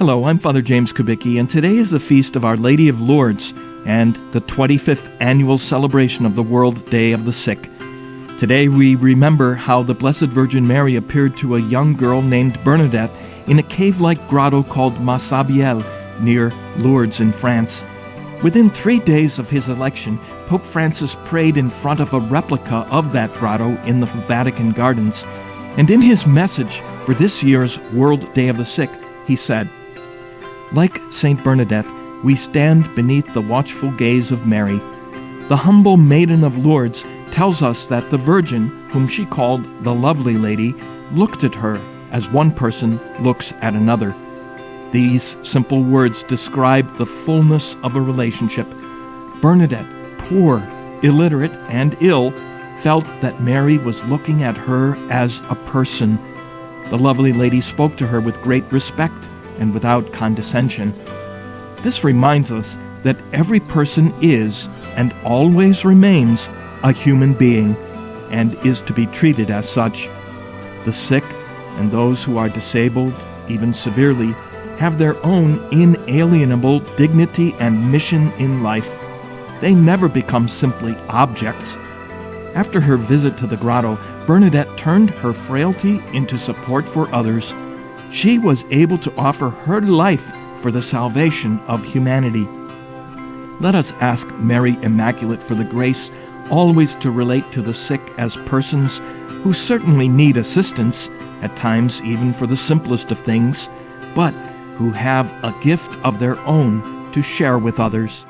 Hello, I'm Father James Kubicki, and today is the feast of Our Lady of Lourdes and the 25th annual celebration of the World Day of the Sick. Today we remember how the Blessed Virgin Mary appeared to a young girl named Bernadette in a cave-like grotto called Massabielle near Lourdes in France. Within 3 days of his election, Pope Francis prayed in front of a replica of that grotto in the Vatican Gardens. And in his message for this year's World Day of the Sick, he said, "Like Saint Bernadette, we stand beneath the watchful gaze of Mary. The humble maiden of Lourdes tells us that the Virgin, whom she called the Lovely Lady, looked at her as one person looks at another. These simple words describe the fullness of a relationship. Bernadette, poor, illiterate, and ill, felt that Mary was looking at her as a person. The Lovely Lady spoke to her with great respect and without condescension. This reminds us that every person is and always remains a human being and is to be treated as such. The sick and those who are disabled, even severely, have their own inalienable dignity and mission in life. They never become simply objects. After her visit to the grotto, Bernadette turned her frailty into support for others. She was able to offer her life for the salvation of humanity. Let us ask Mary Immaculate for the grace always to relate to the sick as persons who certainly need assistance, at times even for the simplest of things, but who have a gift of their own to share with others.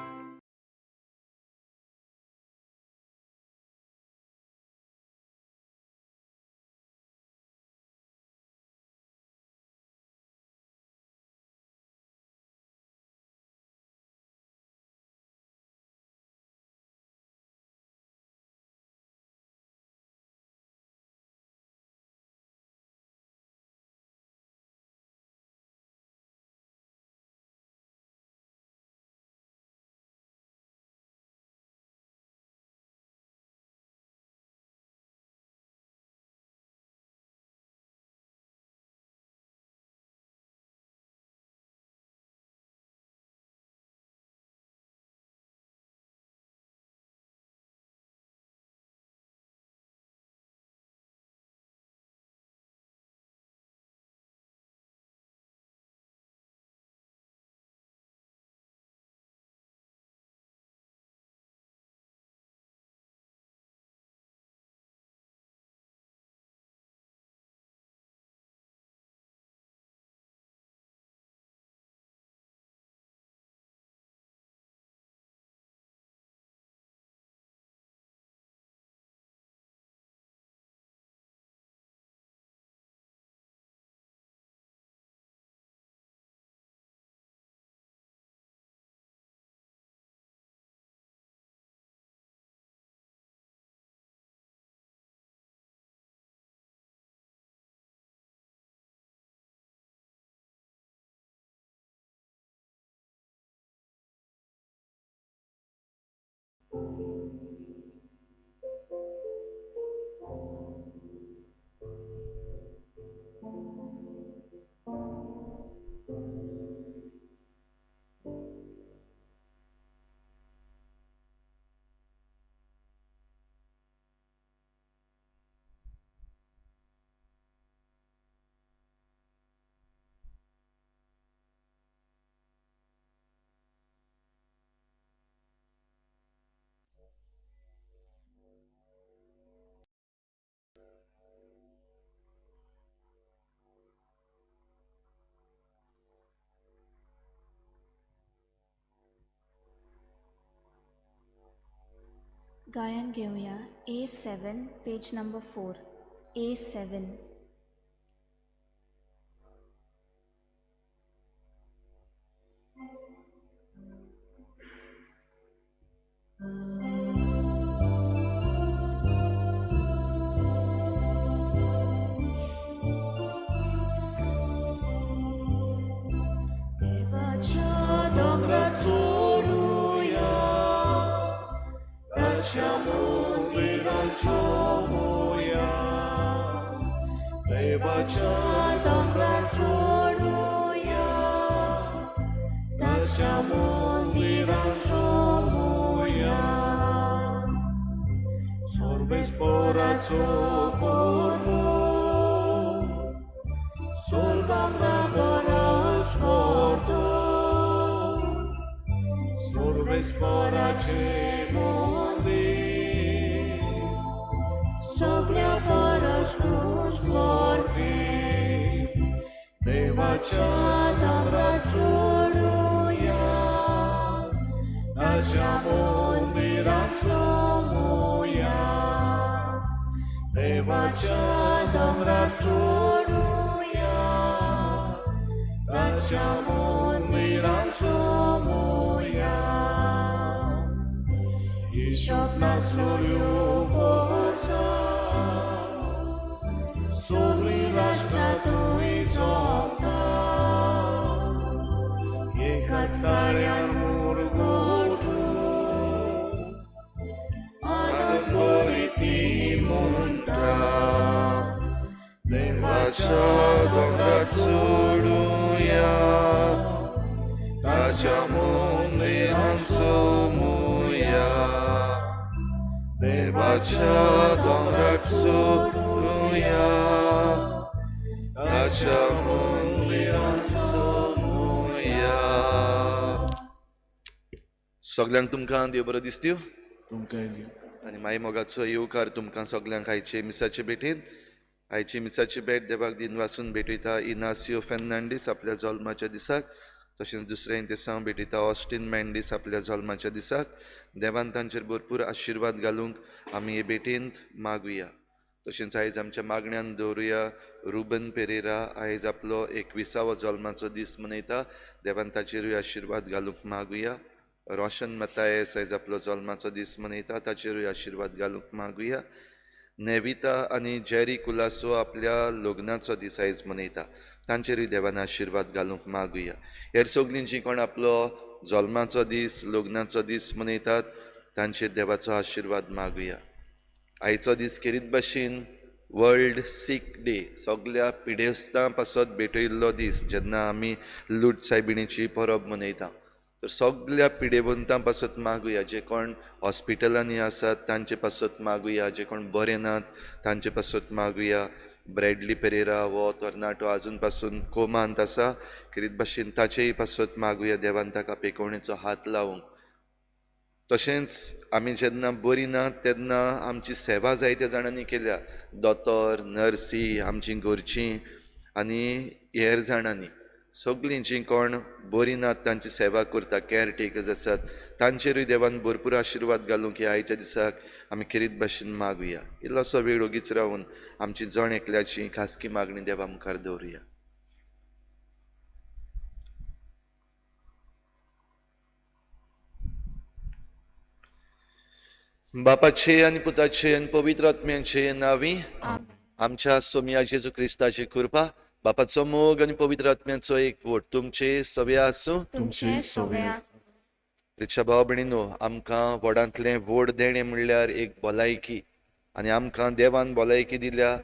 गायन घेऊया A7 page number 4 A7. देवाच्या दोंगरार चडुया, ताच्या मंदिरांत चोवया, देवाच्या दोंगरार चडुया, ताच्या मंदिरान सोमुया सर्वेस्पराचो परबो सोर्गांतल्या परस व्हडलो सर्वेस्पराचें मंदीर सगळ्या परस उंच व्हडलें देवाच्या दोंगरार चडुया ताच्या मंदिरान सोमुया देवाच्या दोंगरार चडुया ताच्या मंदिरान सोमुया हिशोब नासलो येवपाचो सगळीं राष्ट्रां थंय जमता एकाच ताळ्यान मुरगोटून आनंद भरीत ती म्हणटा देवाच्या दोंगरार चडुया ताच्या मंदिरान सोमुया देवाच्या दोंगरार चडुया ताच्या मंदिरान सोमुया. सगल्यांक तुमकां देव बरो दिसत्यो तुमकांय दी. आनी माई मोगाचो येवकार तुमकां सगल्यांक आयचे मिसाचे भेटेंत. आयची मिसाची भेट देवाक दिनवासून भेटयता इनासियो फेर्नांडीस आपल्या जल्माच्या दिसाक, तशेंच दुसरें दिसांव भेटयता ऑस्टीन मेंडीस आपल्या जल्माच्या दिसाक. देवान तांचेर भरपूर आशिर्वाद घालूंक आमी हे भेटेंत मागुया. तशेंच आयज आमच्या मागण्यान दवरुया रुबन पेरेरा आयज आपलो 21वो जल्माचो दीस मनयता, देवान ताचेरूय आशिर्वाद घालूंक मागुया. रोशन मतायस आयज आपलो जल्माचो दीस मनयता, ताचेरूय आशिर्वाद घालूंक मागुया. नेविता आनी जेरी कुलासो आपल्या लग्नाचो दीस आयज मनयता, तांचेरूय देवान आशिर्वाद घालूंक मागुया. हेर सगळीं जीं कोण आपलो जल्माचो दीस लग्नाचो दीस मनयतात तांचेर देवाचो आशिर्वाद मागुया. आयचो दीस खेरीत भाशेन वर्ल्ड सीक डे, सगल्या पिडेस्तां पासत भेटयल्लो दीस, जेन्ना आमी लूट सायबिणीची परब मनयता. तर सगल्या पिडेवंतां पासत मागुया, जे कोण हॉस्पिटलांनी आसात तांचे पासत मागुया, जे कोण बरे नात तांचे पासत मागुया. ब्रॅडली पेरेरा हो तरणाटो आजून पासून कोमांत आसा, खेरीत भाशेन ताचेय पासत मागुया, देवान ताका पेकोवणेचो हात लावंक. तशेंच आमी जेन्ना बरी नात तेन्ना आमची सेवा जायत्या जाणांनी केल्या, दोतोर, नर्सी, आमची घरचीं आनी हेर जाणांनी. सगळीं जीं कोण बरीं नात तांची सेवा करता, कॅर टेकर्स आसात, तांचेरूय देवान भरपूर आशिर्वाद घालूंक ह्या आयच्या दिसाक आमी खेरीत भाशेन मागुया. इल्लोसो वेळ ओगीच रावन आमची जण एकल्याची खासगी मागणी देवा मुखार दवरुया. बापाचे आनी पुताचे आनी पवित्र आत्म्याचे नांवी आमच्या सोमया जेजू क्रिस्ताची कृपा, बापाचो मोग आनी पवित्र आत्म्याचो एकवट तुमचे सगळे आसूं. तुमचे सगळे. रिक्षा भाव भयणीनो, आमकां व्हडांतलें व्हड देणें म्हणल्यार एक भलायकी, आनी आमकां देवान भलायकी दिल्या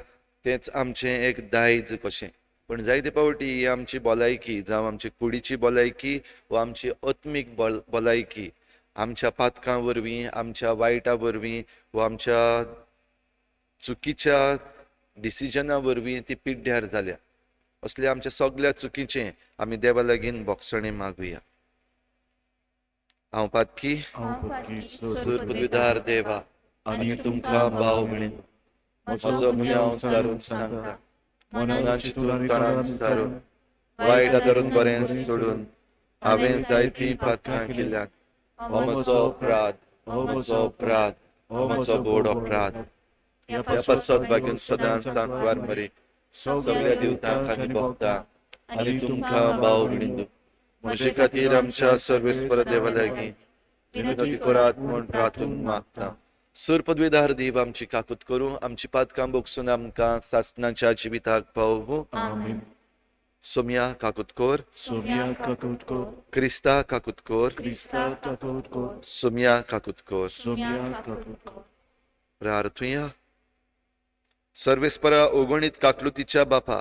तेंच आमचें एक दायज कशें. पूण जायते फावटी ही आमची भलायकी, जावं आमची कुडीची भलायकी वा आमची आत्मीक भलायकी, आमच्या पातकां वरवीं, आमच्या वायटा वरवीं वा आमच्या चुकीच्या डिसिजना वरवीं ती पिड्ड्यार जाल्या. असल्या आमच्या सगल्या चुकीचें आमी देवा लागीं भोगसणें मागुया. हांव पातकी सुरपदवीधार देवा आनी तुमकां भाव म्हणून म्हजो गुन्यांव सारून सांगता, मनान चिंतून तोंडान सारून वायट आदरून बरें सोडून हांवें जायतीं पातकां केल्यात. हो म्हजो अपराध, हो म्हजो अपराध, हो म्हजो व्हड अपराध. ह्या पासत भाग्यून सदांच सांकवार मरे सगळ्या देवतांक आनी भक्तांक आनी तुमकां भाव म्हणून म्हजे खातीर आमच्या सर्वेस्पर देवा लागीं विनंती करात म्हूण प्रार्थून मागता. सुरपदवीधार देव आमची काकूत करूं, आमची पातकां भोगसून आमकां सासणाच्या जिविताक पावोवं. आमेन. सोमया काकूत कर, सोमया काकूत कर, क्रिस्ता काकूत कर, क्रिस्ता काकूत कर, सोमया काकूत कर. सोमया काकूत कर. प्रार्थुया. सर्वेस्परा ओगणीत काकलुतीच्या बापा,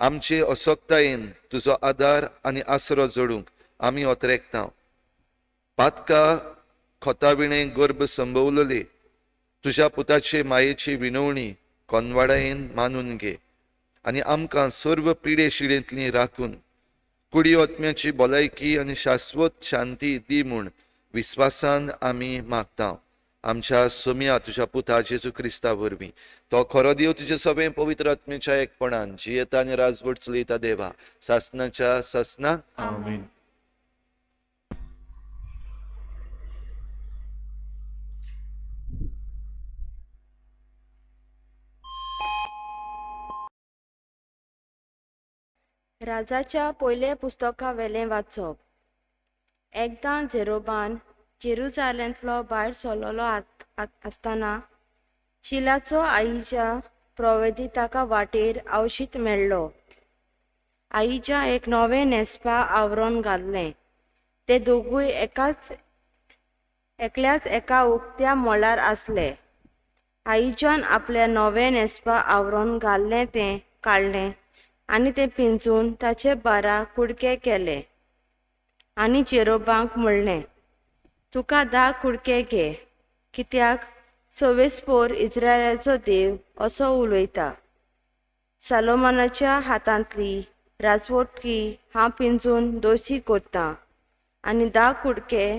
आमचे असक्तायेन तुजो आदार आनी आसरो जोडूंक आमी ओतरेकता. पातका खोताविणें गर्भ संभवलले तुज्या पुताचे मायेची विनवणी कोनवाडायेन मानून घे आनी आमकां सर्व पिडे शिडेंतली राखून कुडी आत्म्याची भलायकी आनी शाश्वत शांती दी म्हूण विस्वासान आमी मागता. आमच्या सोम्या तुज्या पुता जेजू क्रिस्ता वरवीं, तो खरो देव तुजे सगळें पवित्र आत्म्याच्या एकपणान जियेता आनी राजवट चलयता देवा सासनाच्या सासना. आमेन. राजाच्या पयले पुस्तकावेलें वाचप. एकदां जेरोबान जेरुजालेंतलो भायर सरलेलो आसतना शिलाचो आईच्या प्रोवेदी ताका वाटेर आवशीत मेळ्ळो. आईच्या एक नवें न्हेसपा आवरण घातलें. ते दोगूय एकल्याच एका उक्त्या मळार आसले. आईच्यान आपल्या नवें न्हेसपा आवरण घाल्लें तें काडलें आनी तें पिंजून ताचे 12 कुडके केले आनी जेरोबाक म्हणलें, तुका 10 कुडके घे, कित्याक सवेस्पोर इस्रायलाचो देव असो उलयता, सालोमनाच्या हातांतली राजवटकी हांव पिंजून दोशी करतां आनी 10 कुडके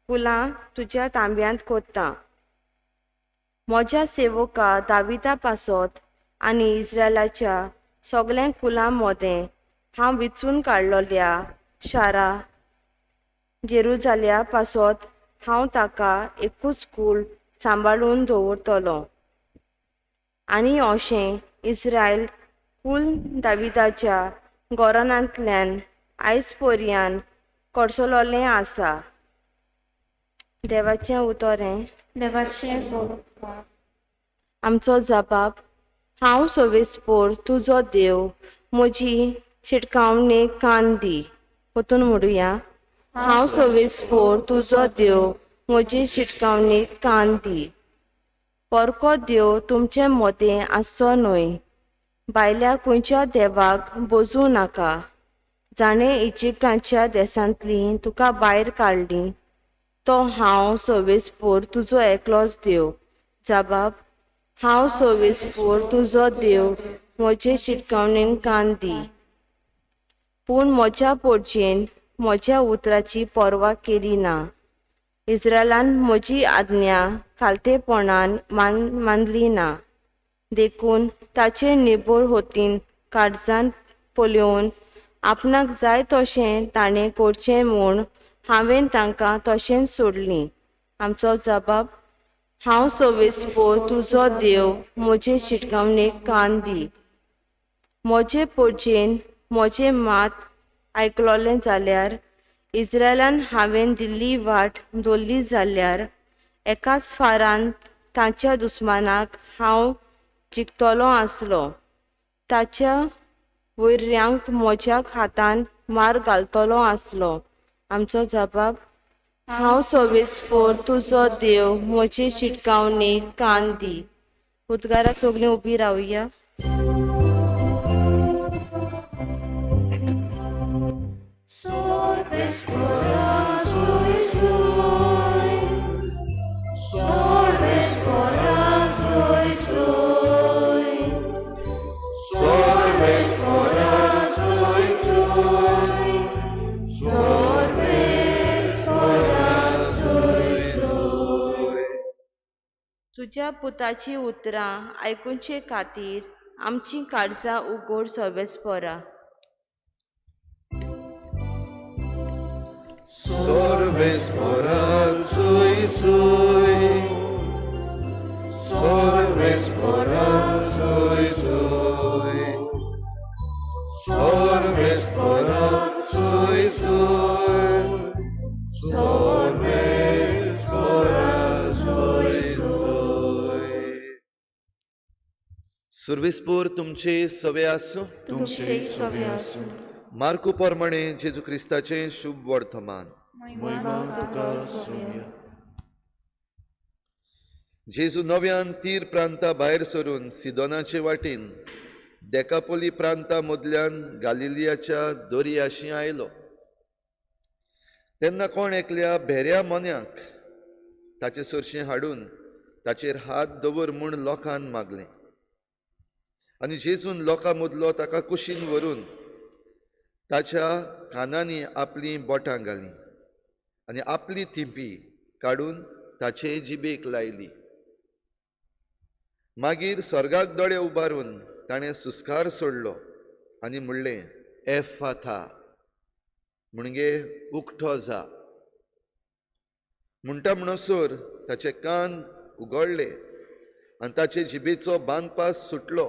कुलां तुज्या तांब्यांत करतां. म्हज्या सेवका दाविदा पासत आनी इस्रायलाच्या सगळ्या कुलां मदें हांव विचून काडलोल्या शारा जेरुजाल्या पासत हांव ताका एकूच कूळ सांबाळून दवरतलो. आनी अशें इस्रायल कूल दाविदाच्या गोरानांतल्यान आयज पर्यान कडसलोलें आसा. देवाचें उतर हें. देवाचें उपकार. आमचो जबाब. हांव सवेस्पोर तुजो देव, म्हजी शिटकावणेक कान दी. परतून म्हणुया. हांव सवेस्पोर तुजो देव, म्हजी शिटकावणेक कान दी. परको देव तुमचे मदें आसचो न्हय. भायल्या खंयच्या देवाक बोजूं नाका. जाणें इजिप्ताच्या देशांतली तुका भायर काडली तो हांव सवेस्पोर तुजो एकलोच देव. जबाब. हांव सवेस्पोर तुजो देव, म्हजे शिटकावणेक कान दी. पूण म्हज्या पोडजेन म्हज्या उतराची पर्वा केली ना. इस्रायलान म्हजी आज्ञा खालतेपणान मानली ना. देखून ताचे निबोर होतीन काळजान पळोवन आपणाक जाय तशें ताणें करचें म्हूण हांवें तांकां तशेंच सोडलीं. आमचो जबाब. हांव सवेस्पोर तुजो देव, म्हजे शिटकावणेक कान दी. म्हजे पोडजेन म्हजें मात आयकलोलें जाल्यार, इस्रायलान हांवें दिल्ली वाट दवरली जाल्यार, एकाच फारान ताच्या दुस्मानाक हांव जिखतलो आसलो. ताच्या वैर्यांक म्हज्या हातान मार घालतलो आसलो. आमचो जबाब. हांव सवेस्पोर तुजो देव, म्हजे शिटकावणेक कान दी. उद्गाराक सगळीं उबी रावया. तुज्या पुताची उतरां आयकुचे खातीर आमचीं काळजां उगड सवेस्पोरा. सुर्वेस्पोर तुमचे सवे आसूं. तुमचे सवे आसूं. मार्कू प्रमाणे जेजू क्रिस्ताचें शुभ वर्तमान. महिमा तुका सोम्या. जेजू नव्यान तीर प्रांता भायर सरून सिदोनाचे वाटेन देकापोली प्रांता मदल्यान गालिलियाच्या दर्याशी आयलो. तेन्ना कोण एकल्या भेऱ्या मोन्याक ताचे सरशीं हाडून ताचेर हात दवर म्हूण लोकान मागलें. आनी जेजून लोकां मदलो ताका कुशीन व्हरून ताच्या कानांनी आपलीं बोटां घालीं आनी आपली थिंपी काडून ताचे जिबेक लायली. मागीर स्वर्गाक दोळे उबारून ताणें सुस्कार सोडलो आनी म्हणलें, एफाथा, म्हणजे उकठो जा. म्हणटा म्हणसर ताचे कान उगडले आनी ताचे जिबेचो बांदपास सुटलो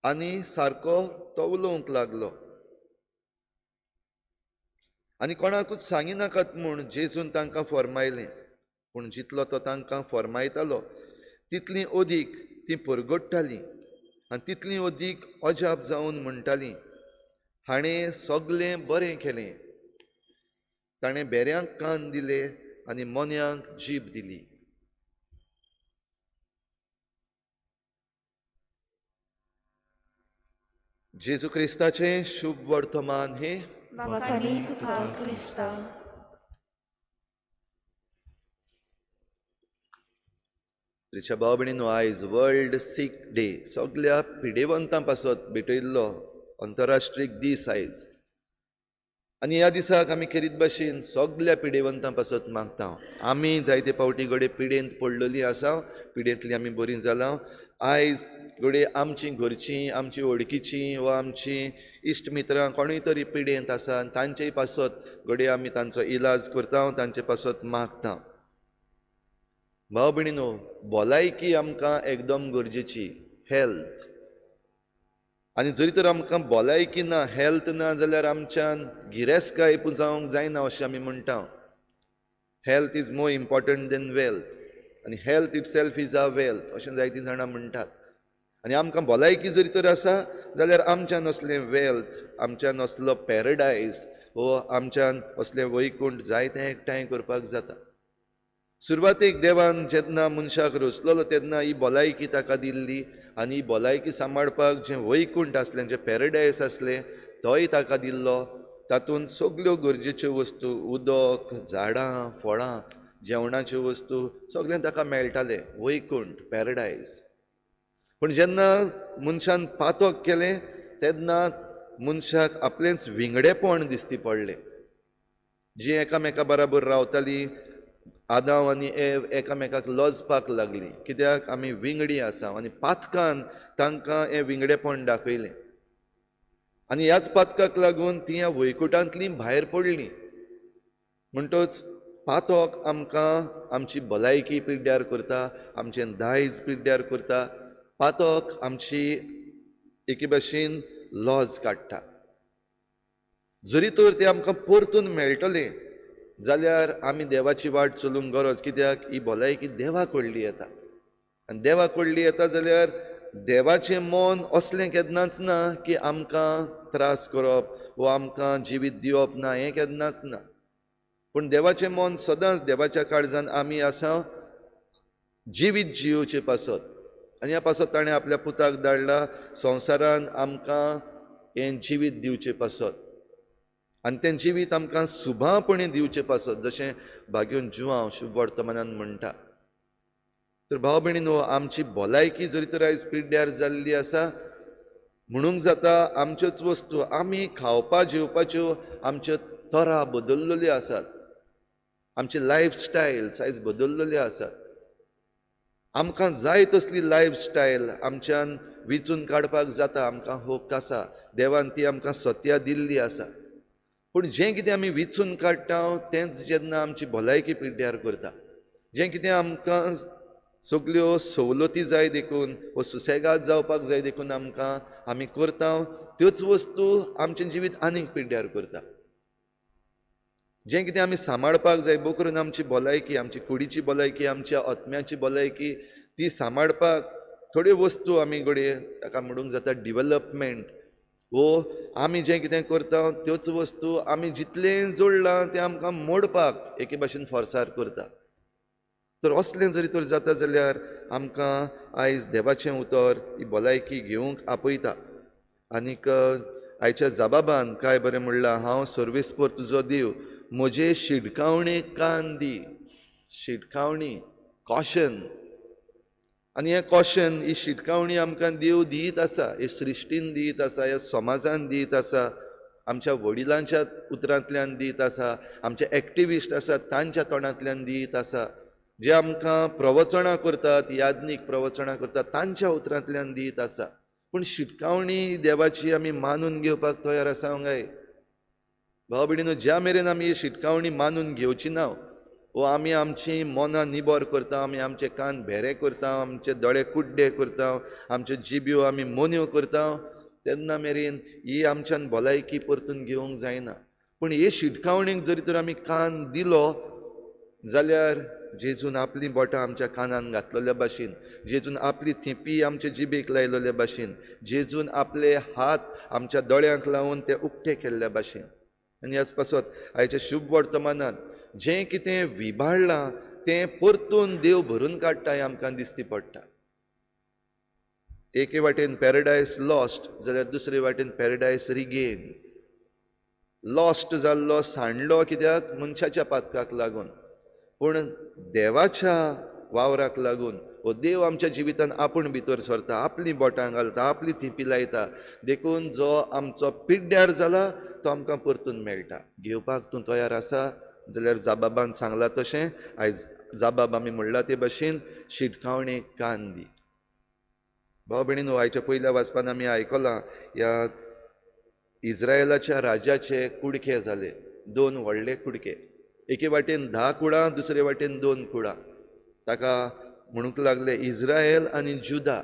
आनी सारको तो उलोवंक लागलो. आनी कोणाकूच सांगिनाकात म्हूण जेजून तांकां फॉर्मायलें. पूण जितलो तो तांकां फॉर्मायतालो तितली अदीक तीं परगट्टालीं आनी तितली अदीक अजाप जावन म्हणटालीं, हाणें सगळें बरें केलें, ताणें बेऱ्यांक कान दिले आनी मोन्यांक जीब दिली. जेजू क्रिस्ताचें शुभ वर्तमान हें. रिच्या भाव भयणीनो, आयज वर्ल्ड सीक डे, सगळ्या पिडेवंतां पासत भेटयल्लो अंतरराष्ट्रीय दीस आयज. आनी ह्या दिसाक आमी खेरीत भाशेन सगळ्या पिडेवंतां पासत मागता. आमी जायते फावटी घडये पिडेंत पडलेली आसा, पिडेंतली आमी बरीं जालां. आयज घडये आमची घरचीं, आमची वळखीचीं वा आमचीं इश्ट मित्रां कोणूय तरी पिडेंत आसा आनी तांचे पासत घडये आमी तांचो इलाज करता, तांचे पासत मागता. भाव भयणीनो, भलायकी आमकां एकदम गरजेची, हेल्थ. आनी जरी तर आमकां भलायकी ना, हेल्थ ना जाल्यार आमच्यान गिरेस्तकाय जावंक जायना अशें आमी म्हणटा. Health is more important than wealth आनी health itself is a wealth अशें जायतीं जाणां म्हणटात. आनी आमकां भलायकी जरी तर आसा जाल्यार आमच्यान असलें वेल्थ, आमच्यान असलो पॅरडायज वो आमच्यान असलें वैकुंठ जायतें एकठांय करपाक जाता. सुरवातेक देवान जेन्ना मनशाक रचलेलो तेन्ना ही भलायकी ताका दिल्ली आनी ही भलायकी सांबाळपाक जें वैकुंठ आसलें, जें पॅरडायज आसलें तोय ताका दिल्लो. तातूंत सगल्यो गरजेच्यो वस्तू, उदक, झाडां, फळां, जेवणाच्यो वस्तू सगळें ताका मेळटालें, वैकुंठ, पॅरडायज. पूण जेन्ना मनशान पातक केलें तेन्ना मनशाक आपलेंच विंगडेपण दिसती पडलें. जीं एकामेका बराबर रावतालीं आदांव आनी एव एकामेकाक लजपाक लागलीं, कित्याक आमी विंगडी आसा. आनी पातकान तांकां हें विंगडेपण दाखयलें आनी ह्याच पातकाक लागून तीं ह्या वैकुटांतलीं भायर पडलीं. म्हणटच पातक आमकां आमची भलायकी पिड्ड्यार करता, आमचें दायज पिड्ड्यार करता. पातक आमची एके भाशेन लॉज काडटा. जरी तर तें आमकां परतून मेळटलें जाल्यार आमी देवाची वाट चलूंक गरज, कित्याक ही भलायकी देवा कडली येता. आनी देवा कडली येता जाल्यार देवाचें मन असलें केन्नाच ना की आमकां त्रास करप वो आमकां जिवीत दिवप ना, हें केन्नाच ना. पूण देवाचें मन सदांच देवाच्या काळजान आमी आसा जिवीत जियोवचे पासत. आनी ह्या पासत ताणें आपल्या पुताक धाडला संवसारान आमकां हें जिवीत दिवचे पासत आनी तें जिवीत आमकां सुभापणे दिवचे पासत, जशें भाग्योन जुआंव शुभ वर्तमानान म्हणटा. तर भाव भयणीनो, आमची भलायकी जरी तर आयज पिड्ड्यार जाल्ली आसा म्हणूंक जाता आमच्योच वस्तू आमी खावपा जेवपाच्यो आमच्यो तरा बदल्लेल्यो आसात, आमची लायफस्टायल्स आयज बदल्लेल्यो आसात. आमकां जाय तसली लायफस्टायल आमच्यान विचून काडपाक जाता, आमकां हक्क आसा, देवान ती आमकां सत्या दिल्ली आसा. पूण जें कितें आमी विचून काडटा तेंच जेन्ना आमची भलायकी पिड्ड्यार करता, जें कितें आमकां सगल्यो सवलती जाय देखून वो सुसेगाद जावपाक जाय देखून आमकां आमी करता त्योच वस्तू आमचें जिवीत आनीक पिड्ड्यार करता. जें कितें आमी सांबाळपाक जाय भोव करून आमची भलायकी, आमची कुडीची भलायकी, आमच्या आत्म्याची भलायकी, ती सांबाळपाक थोड्यो वस्तू आमी घडये ताका म्हणूंक जाता डिवलपमेंट वो आमी जें कितें करता त्योच वस्तू आमी जितलें जोडलां तें आमकां मोडपाक एके भाशेन फोर्सार करता. तर असलें जरी तर जाता जाल्यार आमकां आयज देवाचें उतर ही भलायकी घेवंक आपयता. आनीक आयच्या जाबाबान काय बरें म्हणलां, हांव सर्वेस्पर तुजो देव, म्हजे शिटकावणेक कान दी. शिटकावणी, कॉशन. आनी हें कॉशन, ही शिटकावणी आमकां देव दीत आसा, हे सृश्टीन दीत आसा, ह्या समाजान दीत आसा, आमच्या वडिलांच्या उतरांतल्यान दीत आसा, आमचे एक्टिविस्ट आसात तांच्या तोंडांतल्यान दीत आसा, जे आमकां प्रवचनां करतात, याज्ञीक प्रवचनां करतात तांच्या उतरांतल्यान दीत आसा. पूण शिटकावणी देवाची आमी मानून घेवपाक तयार आसा काय? भाव भयणीनो, ज्या मेरेन आमी ही शिटकावणी मानून घेवची ना वो आमी आमची मनां निबर करता, आमी आमचे कान भेरे करता, आमचे दोळे कुड्डे करता, आमच्यो जिब्यो आमी मोन्यो करता, तेन्ना मेरेन ही आमच्यान भलायकी परतून घेवंक जायना. पूण हे शिटकावणेक जरी तर आमी कान दिलो जाल्यार जेजून आपलीं बोटां आमच्या कानान घातलेल्या भाशेन, जेजून आपली थेंपी आमचे जिबेक लायलेल्या भाशेन, जेजून आपले हात आमच्या दोळ्यांक लावन ते उक्ते केल्ल्या भाशेन. आनी ह्याच पासत आयच्या शुभ वर्तमानान जें कितें विभाडलां तें परतून देव भरून काडटा हें आमकां दिसती पडटा. एके वाटेन पॅरडायस लॉस्ट जाल्यार दुसरे वाटेन पॅरडायस रिगेन. लॉस्ट जाल्लो, सांडलो कित्याक? मनशाच्या पातकाक लागून. पूण देवाच्या वावराक लागून हो देव आमच्या जिवितान आपूण भितर सरता, आपलीं बोटां घालता, आपली थिंपी लायता. देखून जो आमचो पिड्ड्यार जाला तो आमकां परतून मेळटा. घेवपाक तूं तयार आसा जाल्यार जाबाबान सांगलां तशें आयज जाबाब आमी म्हणलां ते भशेन शिटकावणेक कान दी. भाव भयणीनो, आयच्या पयल्या वाचपान आमी आयकलां ह्या इस्रायलाच्या राजाचे कुडके जाले, दोन व्हडले कुडके. एके वाटेन 10 कुळां, दुसरे वाटेन 2 कुळां. ताका म्हणूंक लागले इस्रायल आनी जुदा.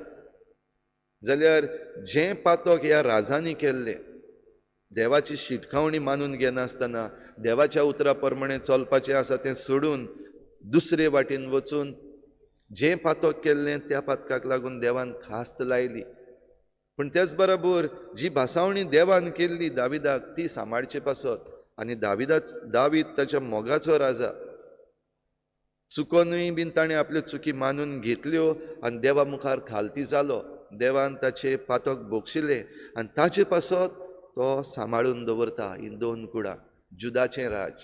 जाल्यार जें पातक ह्या राजांनी केल्लें, देवाची शिटकावणी मानून घेनासतना, देवाच्या उतरा प्रमाणे चलपाचें आसा तें सोडून दुसरे वाटेन वचून जें पातक केल्लें त्या पातकाक लागून देवान खास्त लायली. पूण त्याच बरोबर जी भासावणी देवान केल्ली दाविदाक ती सांबाळचे पासत, आनी दावीद ताच्या मोगाचो राजा, चुकोनूय बीन ताणें आपल्यो चुकी मानून घेतल्यो आनी देवा मुखार खालती जालो. देवान ताचें पातक भोगशिलें आनी ताचे पासत तो सांबाळून दवरता ही 2 कुळां, जुदाचें राज.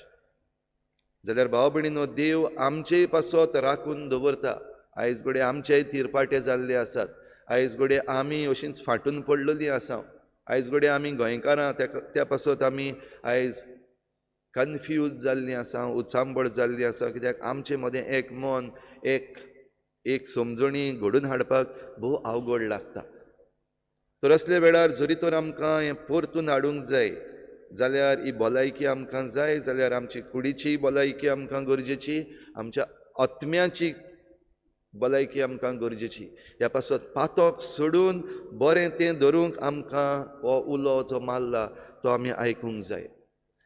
जाल्यार भाव भयणीनो, देव आमचे पासत राखून दवरता. आयज घडये आमचेय तिरपाटे जाल्ले आसात, आयज घडये आमी अशींच फाटून पडलेलीं आसा, आयज घडये आमी गोंयकारां त्या पासत आमी आयज कन्फ्यूज जाल्लीं आसा, उचांबळ जाल्लीं आसा. कित्याक आमचे मदें एक मन, एक समजणी घडून हाडपाक भोव अवघड लागता. तर असल्या वेळार जरी तर आमकां हें परतून हाडूंक जाय जाल्यार ही भलायकी आमकां जाय, जाल्यार आमची कुडीची भलायकी आमकां गरजेची, आमच्या आत्म्याची भलायकी आमकां गरजेची. ह्या पासत पातक सोडून बरें तें धरूंक आमकां हो उलो जो मारला तो आमी आयकूंक जाय.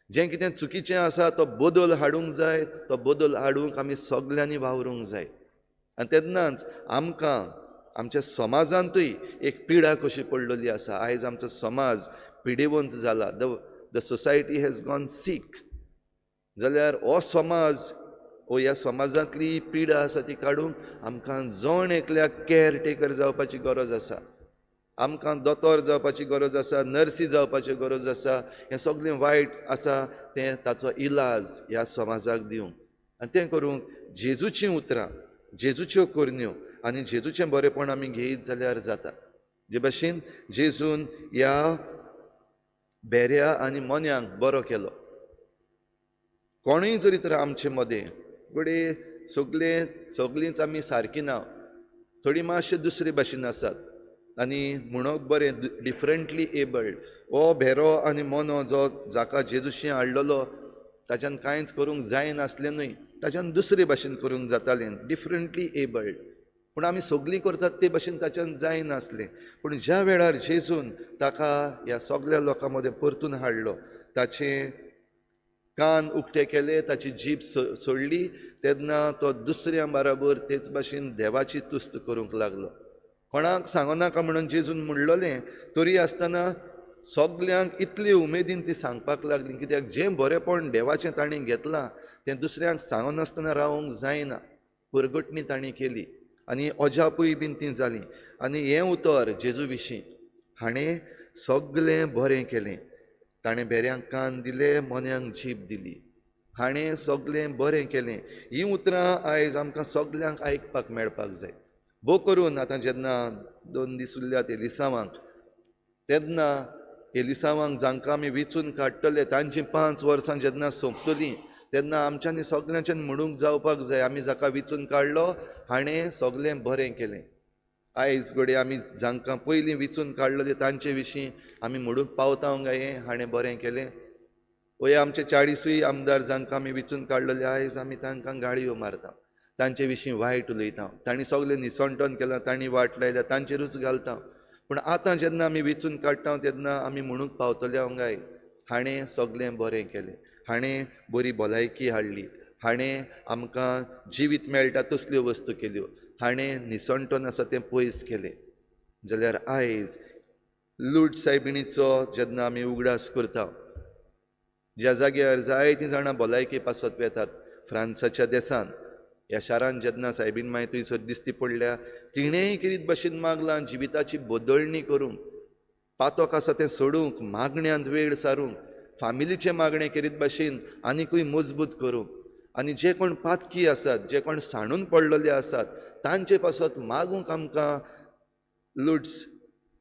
जें कितें चुकीचें आसा तो बदल हाडूंक जाय, तो बदल हाडूंक आमी सगल्यांनी वावरूंक जाय. आनी तेन्नाच आमकां आमच्या समाजांतूय एक पिडा कशी पडलेली आसा. आयज आमचो समाज पिडेवंत जाला, the society has gone sick. जाल्यार हो समाज, हो ह्या समाजांतली पिडा आसा ती काडूंक आमकां जण एकल्याक केअर टेकर जावपाची गरज आसा, आमकां दोतोर जावपाची गरज आसा, नर्सी जावपाची गरज आसा. हें सगळें वायट आसा तें ताचो इलाज ह्या समाजाक दिवंक, आनी तें करूंक जेजूचीं उतरां, जेजूच्यो करण्यो आनी जेजूचें बरेंपण आमी घेयत जाल्यार जाता. जे भाशेन जेजून ह्या भेऱ्या आनी मोन्यांक बरो केलो. कोणूय जरी तर आमचे मदें घडये सगळींच आमी सारकी ना, थोडी मातशे दुसरे भाशेन आसात आनी म्हणूंक बरें डिफरंटली एबल्ड. हो भेरो आनी मोनो जो जाका जेजूशी हाडलेलो ताच्यान कांयच करूंक जायनासलें न्हय, ताच्यान दुसरे भाशेन करूंक जातालें, डिफरंटली एबल्ड. पूण आमी सगळीं करतात ते भाशेन ताच्यान जायनासलें. पूण ज्या वेळार जेजून ताका ह्या सगळ्या लोकां मदें परतून हाडलो, ताचें कान उक्ते केले, ताची जीब सोडली, तेन्ना तो दुसऱ्या बराबर तेच भाशेन देवाची तुस्त करूंक लागलो. कोणाक सांगो नाका म्हणून जेजून म्हणलोलें, तरी आसतना सगल्यांक इतली उमेदीन ती सांगपाक लागली, कित्याक जें बरेंपण देवाचें ताणें घेतलां तें दुसऱ्यांक सांगनासतना रावंक जायना. परगटणी ताणें केली आनी अजापूय बीन ती जाली. आनी हें उतर जेजू विशीं हाणें सगलें बरें केलें. ताणें भेऱ्यांक कान दिले, मोन्यांक जीब दिली. हाणें सगळें बरें केलें. हीं उतरां आयज आमकां सगल्यांक आयकपाक मेळपाक जाय. भोव करून आतां जेन्ना 2 दीस उरल्यात एलिसांवांक, तेन्ना एलिसांवांक जांकां आमी वेंचून काडटले तांचीं 5 वर्सां जेन्ना सोंपतलीं तेन्ना आमच्यांनी सगल्यांच्यान म्हणूंक जावपाक जाय, आमी जाका वेंचून काडलो हाणें सगळें बरें केलें. आयज घडये आमी जांकां पयलीं वेंचून काडलेले तांचे विशीं आमी म्हणूंक पावता काय हाणें बरें केलें? वय आमचे 40 आमदार जांकां आमी वेंचून काडलेले आयज आमी तांकां गाळयो मारता, तांचे विशीं वायट उलयता, तांणी सगळें निसणटण केलां, तांणी वाट लायल्या, तांचेरूच घालता. पूण आतां जेन्ना आमी वेंचून काडटा तेन्ना आमी म्हणूंक पावतले काय हाणें सगळें बरें केलें, हाणें बरी भलायकी हाडली, हाणें आमकां जिवीत मेळटा तसल्यो वस्तू केल्यो, हाणें निसणटण आसा तें पयस केलें. जाल्यार आयज लूट सायबिणीचो जेन्ना आमी उगडास करता, ज्या जाग्यार जायतीं जाणां भलायकी पासत वेतात, फ्रांसाच्या देसान ह्या शारान जेन्ना सायबीण माय थंयसर दिश्टी पडल्या, तिणेंय कितें भशेन मागलां जिविताची बदलणी करूंक, पातक आसा तें सोडूंक, मागण्यांत वेळ सारूंक, फामिलीचें मागणें करीत भशेन आनिकूय मजबूत करूंक, आनी जे कोण पातकी आसात, जे कोण सांडून पडलेले आसात तांचे पासत मागूंक आमकां लुट्स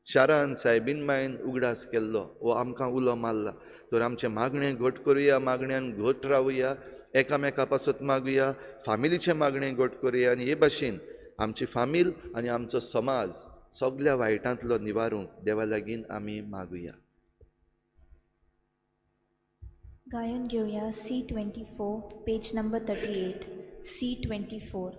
शारान सायबीण मायन उगडास केल्लो वो आमकां उलो मारला. तर आमचें मागणें घट करुया, मागण्यान घट रावया, एकामेका पासत मागुया, फामिलीचें मागणें घट करुया, आनी हे भाशेन आमची फामील आनी आमचो समाज सगल्या वायटांतलो निवारूंक देवा लागीं आमी मागुया. गायन घेवया C24 page number 38 C24.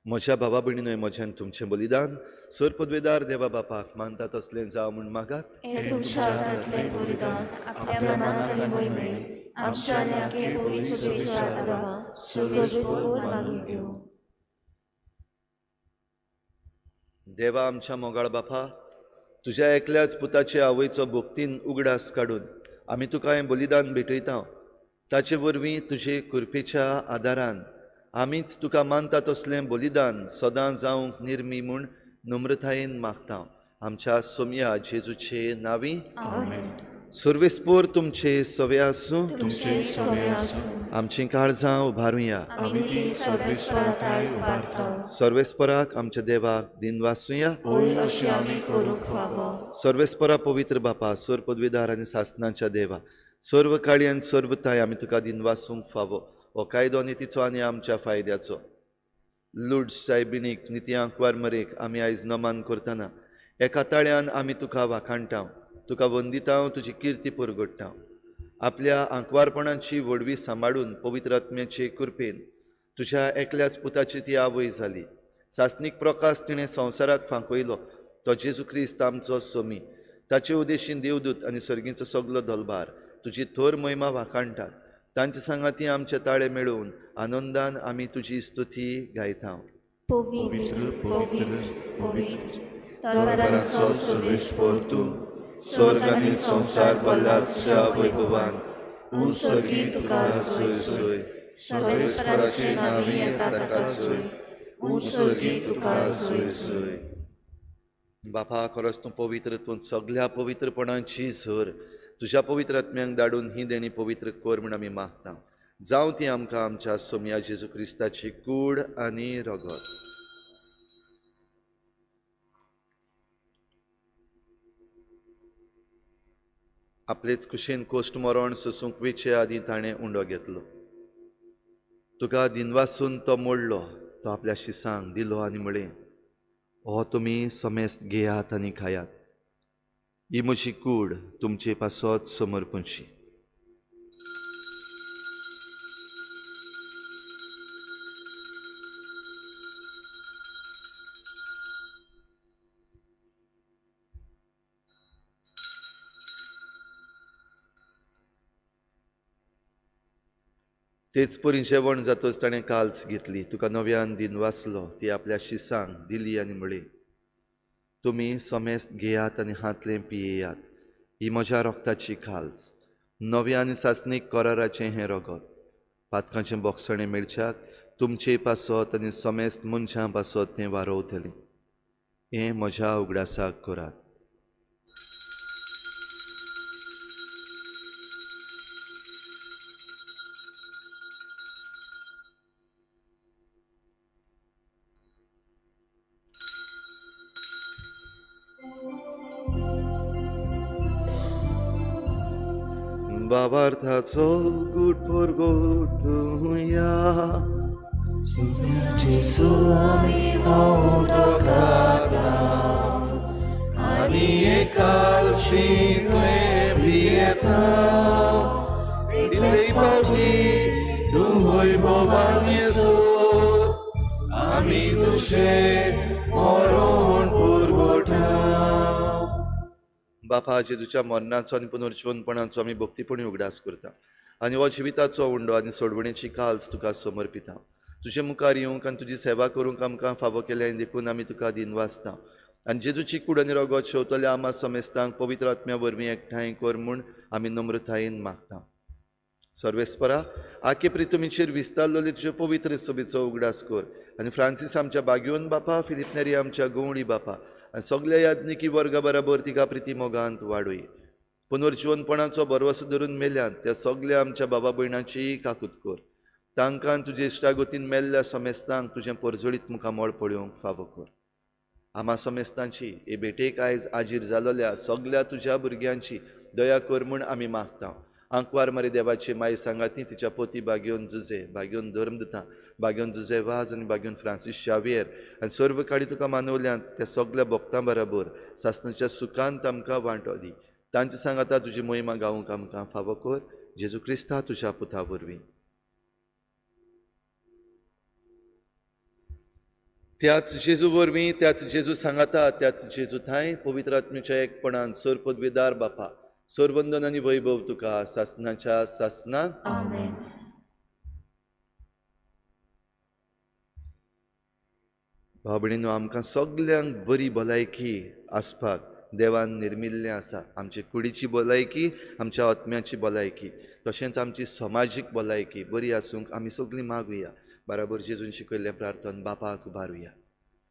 म्हज्या भावा भयणीनो, म्हज्यान तुमचें बलिदान सर पदवेदार देवा बापाक मानता तसलें जावं म्हूण मागात. तुमच्या हातांतलें बलिदान आपल्या मनाक आनी मोहिमेक आमच्या आनी आमगे पवित्र सभेच्या आदारान सर्वेस्पोर मानून घेवं. देवा आमच्या मोगाळ बापा, तुज्या एकल्याच पुताचे आवयचो भक्तीन उगडास काडून आमी तुका हें बलिदान भेटयता. ताचे वरवीं तुजे कृपेच्या आदारान आमीच तुका मानता तसलें बलिदान सदां जावंक निर्मी म्हूण नम्रतायेन मागता. आमच्या सोमया जेजूचे नांवी आमेन. सर्वेस्पोर तुमचे सवे आसूं, तुमचे सवे आसूं. आमचीं काळजां उबारुया, आमी ती सर्वेस्पराक उबारता. सर्वेस्पराक आमच्या देवाक दिनवासुया, होय अशें आमी करूंक फावो. सर्वेस्परा पवित्र बापा, सर पदवीदार आनी सासनाच्या देवा, सर्व काळी आनी सर्वताय आमी तुका दिनवासूंक फावो. हो कायदो नितीचो आनी आमच्या फायद्याचो. लूड सायबिणीक निती आंकवार मरेक आमी आयज नमान करतना एका ताळ्यान आमी तुका वाखाणटा, तुका वंदिता, तुजी किर्ती परगट्टा. आपल्या आंकवारपणाची व्हडवी सांबाळून पवित्र आत्म्याचे कृपेन तुज्या एकल्याच पुताची ती आवय जाली. सासणीक प्रकाश तिणें संवसाराक फांकयलो, तो जेजू क्रिस्त आमचो सोमी. ताचे उदेशीन देवदूत आनी सर्गींचो सगलो दलबार तुजी थोर महिमा वाखाणटात. तांचे सांगाती आमचे ताळे मेळोवन आनंदान आमी तुजी स्तुती गायता. पवित्र पवित्र पवित्र दरबाराचो सर्वेस्पोर तूं, स्वर्ग आनी संवसार भरला तुज्या वैभवान. तूं सर्गी तुका सोय सोय, सर्वेस्पराचे नांवी येता ताका जय, ऊंच स्वर्गी तुका जय जय. बापा, खरोच तूं पवित्र, तूं सगल्या पवित्रपणाची झर. तुज्या पवित्र आत्म्यांक धाडून ही देणी पवित्र कर म्हूण आमी मागता. जावं ती आमकां आमच्या सोमया जेजू क्रिस्ताची कूड आनी रगत. आपलेच कुशीन कोश्ट मरण सोसूंक वेचे आदीं ताणें उंडो घेतलो. तुका दिनवासून तो मोडलो, तो आपल्या शिसांक दिलो आनी म्हळें, हो तुमी समेस्त घेयात आनी खायात, ही म्हजी कूड तुमचे पासत समर्पणची. तेच परी जेवण जातच ताणें काल्स घेतली, तुका नव्यान दिनवासलो, ती आपल्या शिसांक दिली आनी म्हळी, तुमी समेस्त घेयात आनी हांतलें पियेयात, ही म्हज्या रोगताची काल्स, नव्या आनी सासणीक कराराचें हें रगत. पातकांचें बोगसणें मेळच्याक तुमचे पासत आनी समेस्त मनशां पासत तें वारोवतलें. हें म्हज्या उगडासाक करात. बाबार्थाचो गुट परगोटुया, जेजू आमी उंडो खाता आनी एकालशींतलें पियेता, तितलेच फावटी तूं वैभवान येसो आमी तुजें मरण पुरवठा. बापा, जेजूच्या मरणाचो आनी पुनर्जीवनपणाचो आमी भक्तीपणी उगडास करता आनी हो जिविताचो उंडो आनी सोडवणेची काल्स तुका समर्पिता. तुजे मुखार येवंक आनी तुजी सेवा करूंक आमकां फावो केल्या देखून आमी तुका दिनवासता. आनी जेजूची कूड आनी रगत शेवतल्या आमा समेस्तांक पवित्र आत्म्या वरवीं एकठांय कर म्हूण आमी नम्रतायेन मागता. सर्वेस्परा, आखे प्रितुमीचेर विस्तारलेले तुजे पवित्र सभेचो उगडास कर आनी फ्रांसीस आमच्या बाग्योन बापा, फिलिप नेरी आमच्या गवळी बापा आनी सगल्या याज्ञिकी वर्गा बराबर तिका प्रिती मोगांत वाडय. पुनर्जीवनपणाचो भरवसो धरून मेल्यान त्या सगल्या आमच्या बाबा भयणांची काकूत कर. तांकां तुजे इश्टागतीन मेल्ल्या समेस्तांक तुजें परजळीत मुखामळ पळोवंक फावो कर. आमा समेस्तांची हे भेटेक आयज आजीर जालोल्या सगल्या तुज्या भुरग्यांची दया कर म्हूण आमी मागता. आंकवार मारी देवाची माई सांगाती तिच्या पोती बाग्योन जुजे, बाग्योन धर्म दिता, बाग्योन जुजे वाज आनी बाग्योन फ्रांसीस शावियर आनी सर्व काडी तुका मानवल्यान त्या सगल्या भक्तां बराबर सासणाच्या सुखांत आमकां वांटो दी. तांचे सांगाता तुजी मोहिमा गावंक आमकां फावो कर. जेजू क्रिस्ता तुज्या पुता वरवीं. त्याच जेजू वरवीं, त्याच जेजू सांगाता, त्याच जेजू थांय पवित्र आत्म्याच्या एकपणान सर पदवीदार बापा, सरवंदन आनी वैभव तुका सासणाच्या सासना. आमेन. भाव भयणींनो, आमकां सगल्यांक बरी भलायकी आसपाक देवान निर्मिल्लें आसा. आमचे कुडीची भलायकी, आमच्या आत्म्याची भलायकी, तशेंच आमची समाजीक भलायकी बरी आसूंक आमी सगळीं मागुया. बराबर जेजून शिकयल्लें प्रार्थन बापाक उबारुया.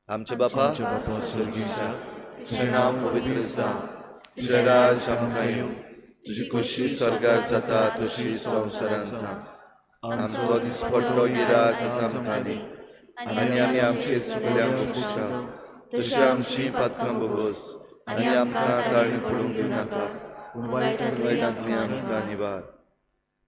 आमचे बापा स्वर्गीच्या, तुजें नांव पवित्र जावं, तुजें राज आमकां येवं, तुजी खोशी स्वर्गार जाता तशी संवसारांत जावं. आमचो दिसपट्टो गिरास आमकां दी आनी आमी आमचे चुकल्यांक पुशा तशी आमची पातकां भोगोस आनी आमकां ताळणी पडूंक दिवनाका, पूण वायटांतली आमकां निवार.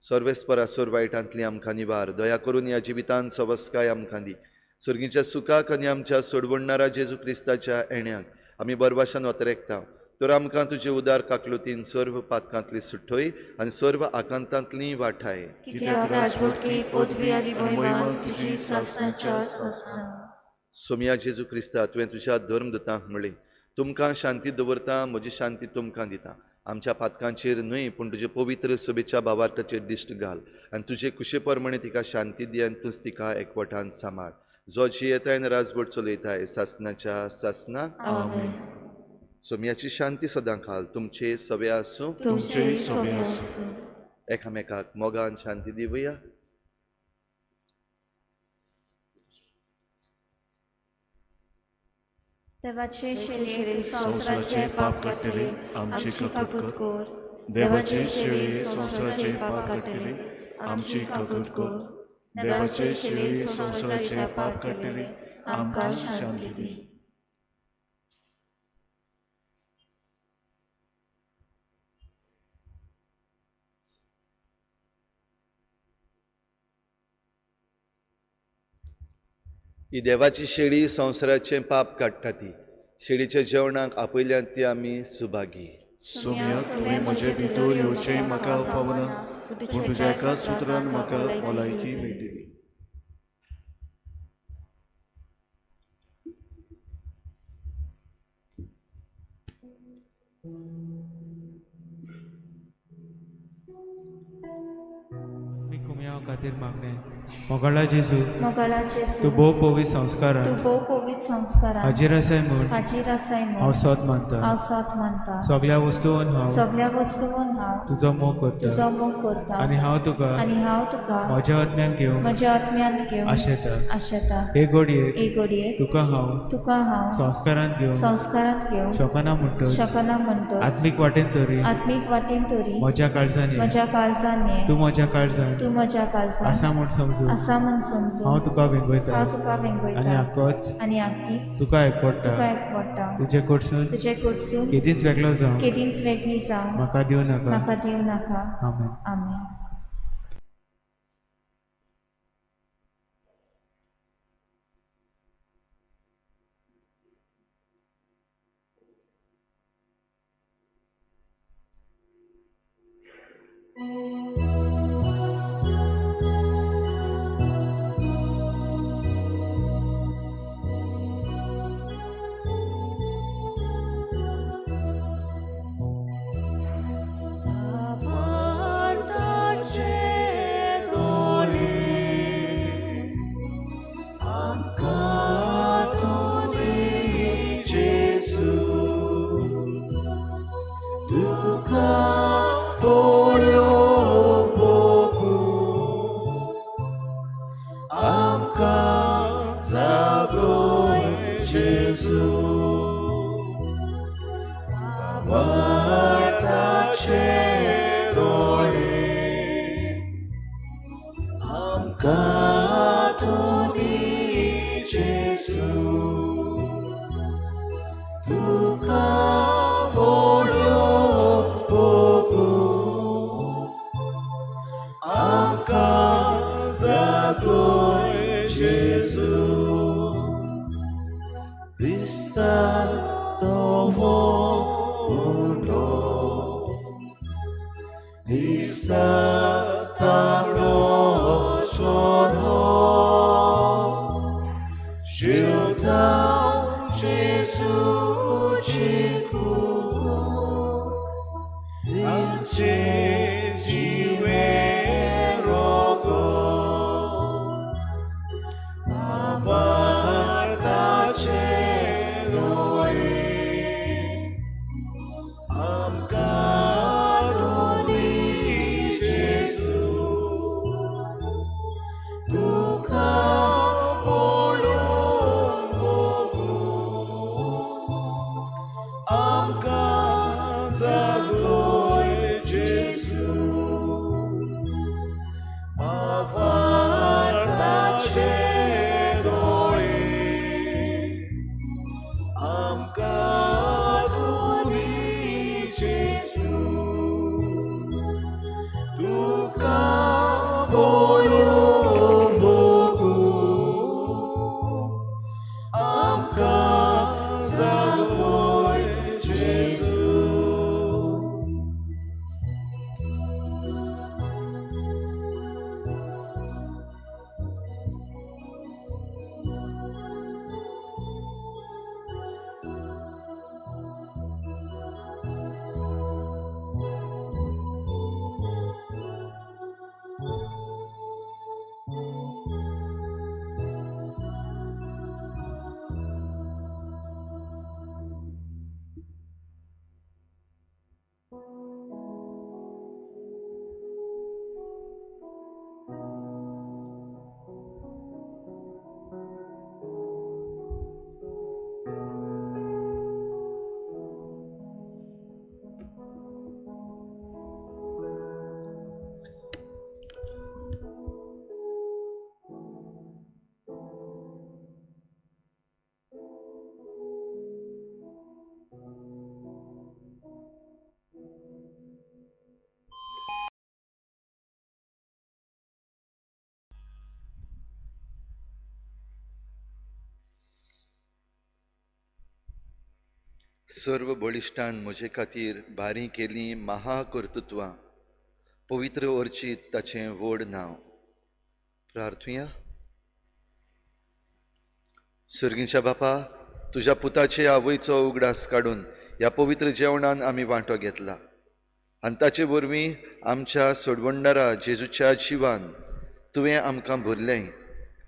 सर्वेस्परा, सोर वायटांतली आमकां निवार. दया करून ह्या जिवितांत सवस्काय आमकां दी. सर्गीच्या सुखाक आनी आमच्या सोडवणणारा जेजू क्रिस्ताच्या येण्याक आमी बरवाशान वतरेकता. तर आमकां तुजे उदार काकलुतीन सर्व पातकांतली सुटोय आनी सर्व आकांतांतली वाठाय. कित्याक राजवटकी, पदवी आनी महिमा तुजी सासणाच्या सासणा. सोमया जेजू क्रिस्ता, तुवें तुज्या धर्मदूतांक म्हळें, तुमकां शांती दवरता, म्हजी शांती तुमकां दिता. आमच्या पातकांचेर न्हय पूण तुजे पवित्र सभेच्या भावार्थाचेर दिश्ट घाल आनी तुजे कुशे प्रमाणे तिका शांती दी आनी तूंच तिका एकवटान सांबाळ. जो जियेताय आनी राजवट चलयताय सासणाच्या सासना. आमेन. सोमयाची शांती सदां खाल तुमचे सवे आसूं, तुमचे सवे आसूं. एकामेकाक मोगान शांती दिवया. देवाचे शेळये तूं संवसाराचें पाप काडटली आमची काकूट कर. देवाचे शेळये संवसाराचें पाप काडटली आमची काकूट कर. देवाचे शेळये संवसाराचें पाप काडटली आमकां शांती दी. ही देवाची शेळी संवसाराचें पाप काडटा ती शेळीच्या जेवणाक आपयल्यान ती आमी सुभागी. सोम्या, तुवें म्हजे भितर येवचें म्हाका फावना, पूण तुज्या एकाच सुत्रान म्हाका भलायकी मेळटली. खातीर मागणें. मोगाळा जेजू, मोगाळा जेजू, तूं भोव पवित्र संस्कारान, तूं भोव पवित्र संस्कारान हाजीर आसाय म्हूण, हाजीर आसाय म्हूण हांव सत मानता, हांव सत मानता. सगळ्या वस्तून हांव, सगळ्या वस्तून हांव तुजो मोग करता, तुजो मोग करता. आनी हांव तुका, आनी हांव तुका म्हज्या आत्म्यान घेवन, म्हज्या आत्म्यांत घेवन आशेता, आशेता. हे घडयेक, हे घडयेक तुका हांव, तुका हांव संस्कारांत घेवन, संस्कारांत घेवन शकना म्हणटच, शकना म्हणटच, आत्मीक वाटेन तरी, आत्मीक वाटेन तरी म्हज्या काळजान, म्हज्या काळजान, तूं म्हज्या काळजान, तूं म्हज्या काळजान आसा म्हूण समजून, आसा म्हूण समजून हांव तुका वेंगयता, हांव तुका वेंगयता. आनी आकोच, आनी आकीच तुका एकवडटा, तुका एकवडटा. तुजे कडसून, तुजे कडसून केदींच वेगळो जावं, केदींच वेगळी जावं म्हाका दिवं नाका, म्हाका दिवं नाका. आमेन. आमेन. सर्व बळिश्टान म्हजे खातीर भारी केलीं महाकर्तृत्वां, पवित्र अर्चीत ताचें व्हड नांव. प्रार्थुया. सर्गीच्या बापा, तुज्या पुताचे आवयचो उगडास काडून ह्या पवित्र जेवणान आमी वांटो घेतला आनी ताचे वरवीं आमच्या सोडवणदारा जेजूच्या जिवान तुवें आमकां भरलें.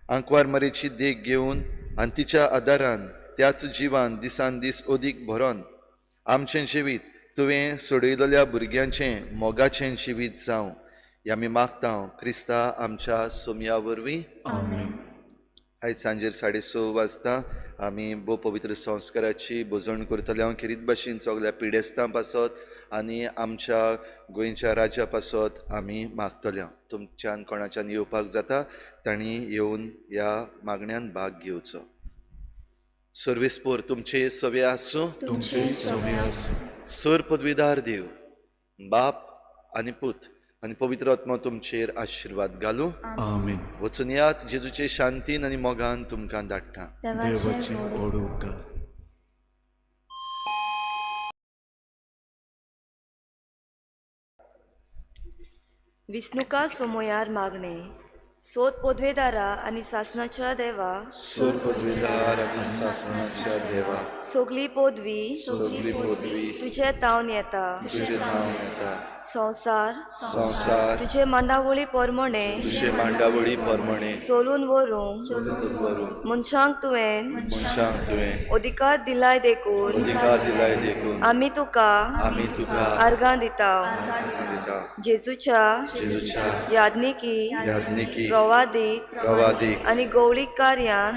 आंकवार मरेची देख घेवन आनी तिच्या आदारान त्याच जिवान दिसान दीस अदीक भरोन आमचें जिवीत तुवें सोडयलेल्या भुरग्यांचें मोगाचें जिवीत जावं ह्या आमी मागता क्रिस्ता आमच्या सोमया वरवीं. आमेन. आयज सांजेर 6:30 वाजता आमी भोव पवित्र संस्काराची भोजण करतले. हांव खेरीत भाशेन सगल्या पिडेस्तां पासत आनी आमच्या गोंयच्या राज्या पासत आमी मागतले. तुमच्यान कोणाच्यान येवपाक जाता तांणी येवन ह्या मागण्यान भाग घेवचो. सर्वेस्पोर तुमचे सवे आसूं. तुमचे सवे आसूं. सर पदवीदार देव बाप आनी पूत आनी पवित्र आत्मा तुमचेर आशिर्वाद घालूं. आमेन. वचून यात जेजूचे शांतीन आनी मोगान तुमकां धाडटा. देवाचे व्हड उपकार. विष्णुका सोमोयार मागणे. सोद पदवेदारा आनी सासनाच्या देवा, सोद पदवेदार आनी सासनाच्या देवा, सगली पदवी सगली पदवी तुजे तावन येता. तुजे तावन येता. संवसार संवसार तुजे मांडावळी परमणे तुजे मांडावळी परमणे चलून व्हरूंक चलून व्हरूंक मनशांक तुवें मनशांक तुवें अधिकार दिलाय देखून अधिकार दिलाय देखून आमी तुका आर्गां दिता. जेजूच्या जेजूच्या याज्ञिकी याज्ञिकी प्रवादीक प्रवादीक आनी गौळीक कार्यान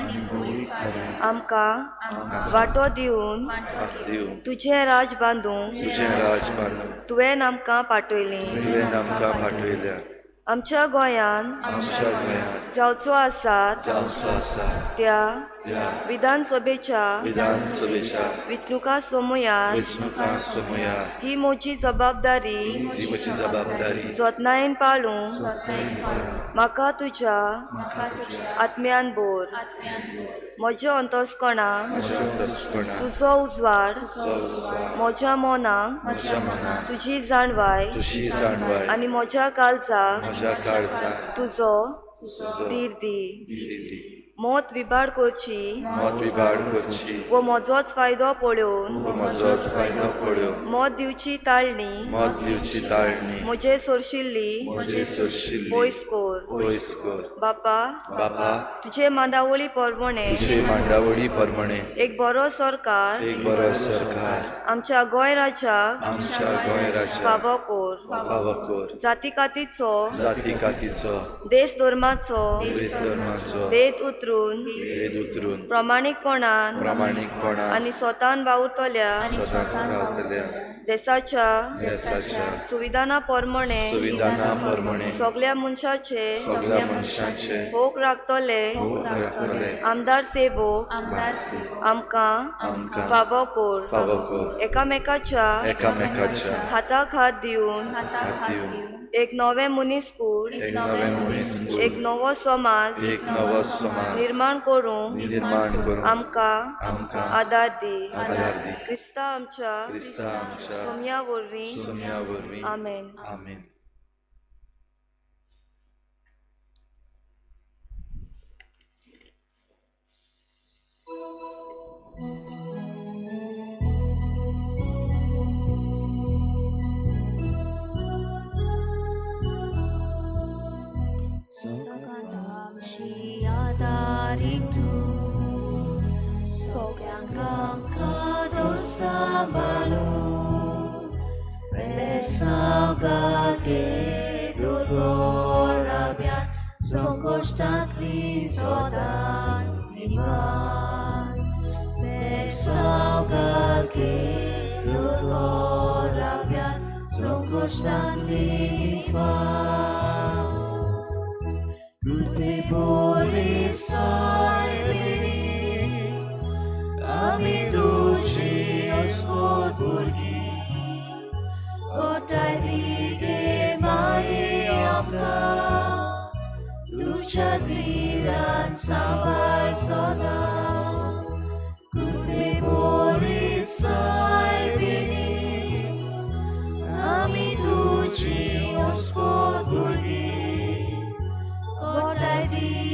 आमकां वांटो दिवन तुजें राज बांदूंक तुजें राज बांदूंक तुवें आमकां पाठयलीं. तुवें आमकां पाठयल्या. आमच्या गोंयांत आमच्या गोंयांत जावचो आसा जावचो आसा त्या विधानसभेच्या विधानसभेच्या वेंचणुका सोमयार वेंचणुका सोमयार ही म्हजी जबाबदारी ही म्हजी जबाबदारी जतनायेन पाळूंक म्हाका तुज्या आत्म्यान भर. म्हज्या अंतस्कणाक तुजो उजवाड, म्हज्या मनाक तुजी जाणवाय आनी म्हज्या काळजाक तुजो धीर दी. मत विभाड करची वो म्हजोच फायदो पळोवन मत दिवची ताळणी म्हजे सोरशिल्ली पयस कर. बापा, तुजे मांडावळी परमणे एक बरो सरकार आमच्या गोंय राज्याक फावो कर. जाती कातीचो, देश धर्माचो भेद उतरून प्रामाणीकपणान आनी स्वतान वावुरतल्या देशाच्या सुविधाना परमणे सगल्या मनशाचे हक राखतले आमदार सेवक आमकां फावो कर. एकामेकाच्या हाताक हात दिवन एक नवें मनीसकूळ, एक नवो समाज निर्माण करूंक आमकां आदार दी. क्रिस्ता आमच्या सोमया वरवीं. आमेन. सगळ्यांची आदारीक तूं, सगळ्यांक आमकां दोसांबालू, बेसावगाके दुर्गोराब्यान, संकश्टांतली सदांच निवान. बेसावगाके दुर्गोराब्यान, संकश्टांतली निवान. Tutte pure sai veni, ami tuci oscurghi, kotai dige mai amka, tucia ziran sambar soda. Tutte pure sai तुजी ओस्कोत भुरगीं, कोटाय दी.